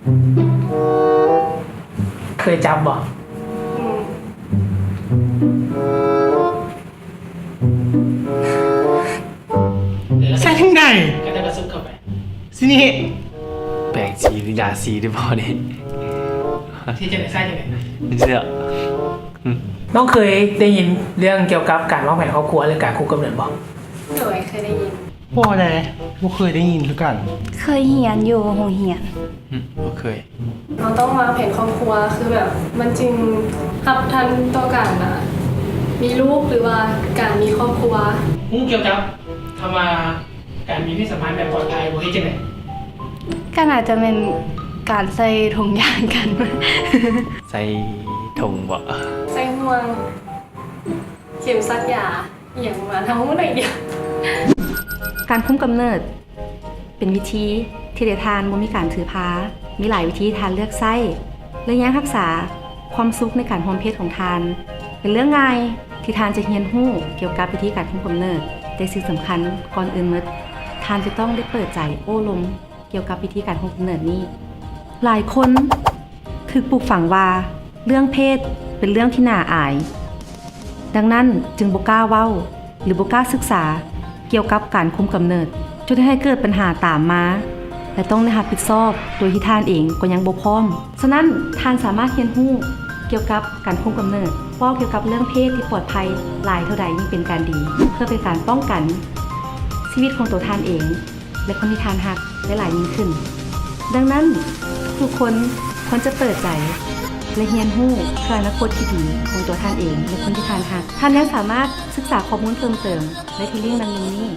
ເຄີຍຈັບບໍ່? ອືມ ໃສ່ທາງໃດ? ກະແຕ່ກະຊຸກເຂົ້າໄປ ຊິນີ້ ແປງສີຫຼືຢາສີໄດ້ບໍ່ນີ້? ທີ່ຈະໄດ້ໃສ່ຈັ່ງໃດ? ເຊື່ອ ອືມ ນ້ອງເຄີຍໄດ້ຍິນເລື່ອງກ່ຽວກັບການວາງແຜນຄອບຄົວ ຫຼື ການຄຸມກຳເນີດບໍ່? ໂດຍ ເຄີຍໄດ້ຍິນ. ບໍ່ເດ ບໍ່ເຄີຍໄດ້ຍິນຄືກັນ. ເຄີຍຮຽນຢູ່ໂຮງຮຽນ. ອືມ ບໍ່ເຄີຍ. ເຮົາຕ້ອງວາງແຜນຄອບຄົວ ຄືແບບມັນຈຶ່ງຮັບທັນຕໍ່ການ ອາ ມີລູກ ຫຼືວ່າການມີຄອບຄົວ. ຮູ້ກ່ຽວກັບຄຳວ່າການມີເພດສຳພັນແບບປອດໄພບໍ່? ເຮັດຈັ່ງໃດ? ກໍໜ້າຈະແມ່ນການໃສ່ຖົງຢາງກັນ. ໃສ່ຖົງບໍ່? ໃສ່ຫ່ວງ ເຂັມສັກຢາ ອີ່ຫຍັງປະມານ ເຮົາຮູ້ໜ້ອຍດຽວ. ການຄຸມກຳເນີດເປັນວິທີທີ່ໃຫ້ທ່ານບໍ່ມີການຖືພາ, ມີຫຼາຍວິທີທີ່ທ່ານເລືອກໃຊ້ ແລະ ຍັງຮັກສາຄວາມສຸກໃນການຮ່ວມເພດຂອງທ່ານ. ເປັນເລື່ອງງ່າຍທີ່ທ່ານຈະຮຽນຮູ້ກ່ຽວກັບວິທີການຄຸມກຳເນີດ, ແຕ່ສິ່ງສຳຄັນກ່ອນອື່ນໝົດ, ທ່ານຈະຕ້ອງໄດ້ເປີດໃຈໂອ້ລົມ ກ່ຽວກັບວິທີການຄຸມກຳເນີດນີ້. ຫຼາຍຄົນຖືກປູກຝັງວ່າເລື່ອງເພດເປັນເລື່ອງທີ່ໜ້າອາຍ, ດັ່ງນັ້ນຈຶ່ງບໍ່ກ້າເວົ້າ ຫຼື ບໍ່ກ້າສຶກສາກ່ຽວກັບການຄຸມກຳເນີດ, ຈົນເຮັດໃຫ້ເກີດບັນຫາຕາມມາ ແລະ ຕ້ອງໄດ້ຮັບຜິດຊອບໂດຍທີ່ທ່ານເອງກໍຍັງບໍ່ພ້ອມ. ສະນັ້ນ, ທ່ານສາມາດຮຽນຮູ້ກ່ຽວກັບການຄຸມກຳເນີດ, ເວົ້າກ່ຽວກັບເລື່ອງເພດທີ່ປອດໄພຫຼາຍເທົ່າໃດຍິ່ງເປັນການດີ, ເພື່ອເປັນການປ້ອງກັນຊີວິດຂອງຕົວທ່ານເອງ ແລະ ຄົນທີ່ທ່ານຮັກໄດ້ຫຼາຍຍິ່ງຂຶ້ນ. ດັ່ງນັ້ນ, ທຸກໆຄົນຄວນຈະເປີດໃຈ ແລະ ຮຽນຮູ້ເພື່ອອະນາຄົດທີ່ດີຂອງຕົວທ່ານເອງ ແລະ ຄົນທີ່ທ່ານຮັກ. ທ່ານຍັງສາມາດສຶກສາຂໍ້ມູນເພີ່ມເຕີມໄດ້ທີ່ລິ້ງດັ່ງໜຶ່ງນີ້.